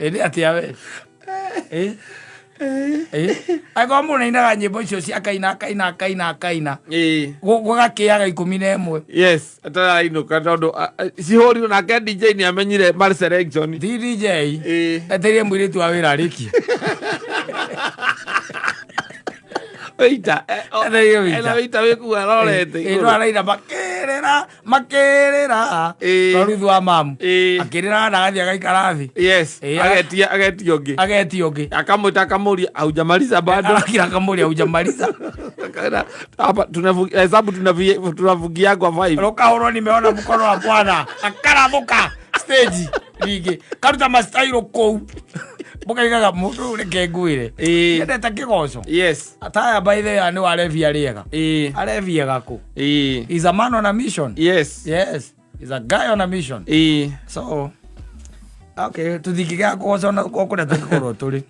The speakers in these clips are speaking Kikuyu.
Ĩ nĩ atĩa we? Ĩ? Ĩ? Angĩkorwo mũndũ ainaga nyĩmbo icio cia akaina akaina akaina akaina gũgakĩaga 11. Yes, atarainũka tondũ cihũrirwo nake DJ nĩ amenyire mar selection. Ti DJ. Etereire mũirĩtu wa wĩra arĩkie. Wĩita. Etereire wĩita. Ena wĩita wĩkua arorete Ĩ, no igũrũ. araina makĩrĩra makĩrĩra. No Ruthu wa mamu. Akĩrĩra na agathiĩ agaikara thĩ. Yes. Agetia agetia ũngĩ. Agetia ũngĩ. Akamwĩta akamũria haujamaliza bado. Arakira akamũria haujamaliza. Akaenda, hapa hesabu tunavugia kwa 5. Rũkahũrwo nimeona mkono wa Bwana. Akarathũka stage rĩngĩ. Karuta mastairo kũu. Mũkaigaga mũndũ ũyũ reke ngwĩre. Endete kĩgoco. Yes. Ataya by the way nĩ warebia rĩega. Arebia gakũ. He's a man on a mission. Yes. Yes. He's a guy on a mission. So okay, tũthingĩgĩa kũgoco na o kũrĩa tũngĩkorwo tũrĩ.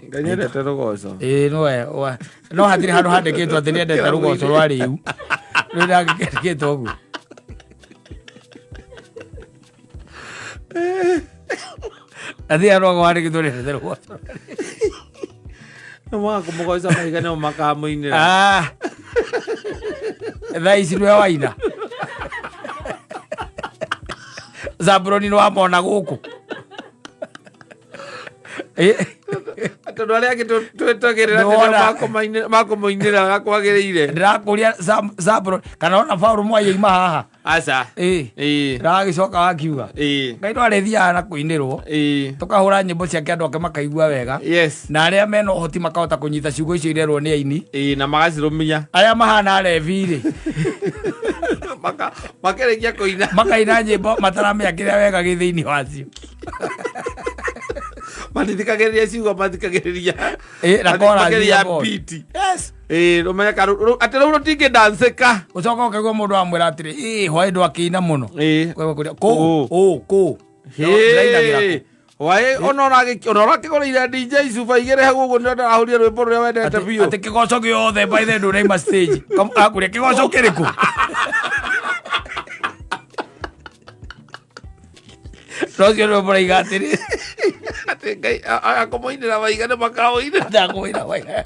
Ngai nĩendete rũgoco. Ĩĩ no no hatirĩ handũ handĩkĩtwo atĩ nĩendete rũgoco rwa rĩu. Rĩu ndangĩkĩandĩkĩtwo ũguo. Hatirĩ handũ handĩkĩtwo nĩendete rũgoco rwa rĩu. Nĩ mwaga kũmũgoca mahiga nĩmo makamũinĩra. Ah. Thaa ici nĩwe waina. Zabuloni nĩ wamona gũkũ. Tondũ arĩa angĩ twetagĩrĩra Nĩwona. atĩ makũmũinĩra ũrĩa kwagĩrĩire. Ndĩrakũria Zabuloni kana ona Paul Mwai aima haha. Aca. Ĩĩ. Ndagagĩcoka wakiuga. Ngai no arĩthiaga na kũinĩrwo. Tũkahũra nyĩmbo ciake andũ ake makaigua wega. Yes. Na arĩa mena ũhoti makahota kũnyita ciugo icio irerwo nĩ aini. Ĩĩ, na magacirũmia. Arĩa mahana arebi rĩ. Makĩrĩkia kũina. Makaina nyĩmbo mataramenya kĩrĩa wega gĩ thĩinĩ wacio. Matithikagĩrĩria ciugo, mathikagĩrĩria. Ĩĩ, na chorus Mathikagĩrĩria ya ball. beat. Yes. Ĩĩ, ũmenye atĩ rũu rũtingĩdancĩka. Ũcoka ũkaigua mũndũ amwĩra atĩrĩ, ĩĩ hwaĩ ndwakĩina mũno. Ĩĩ. Kwegwa kũrĩa, kũ, Kũ. ũ, kũ. Ndĩrainagĩra kũ. Hwaĩ ona ũrakĩgũrĩire DJ cuba igĩrĩ hau ũguo nĩ ndahũrire rwĩmbo rũrĩa wendete biũ. Atĩ kĩgoco gĩothe by the ndũraima stage. Akũrĩa kĩgoco kĩrĩkũ? No ũcio nĩwe mũraiga atĩrĩ. Atĩ Ngai akũmũinĩra maiga nĩ makamũinĩra. Ndakũinĩra maiga.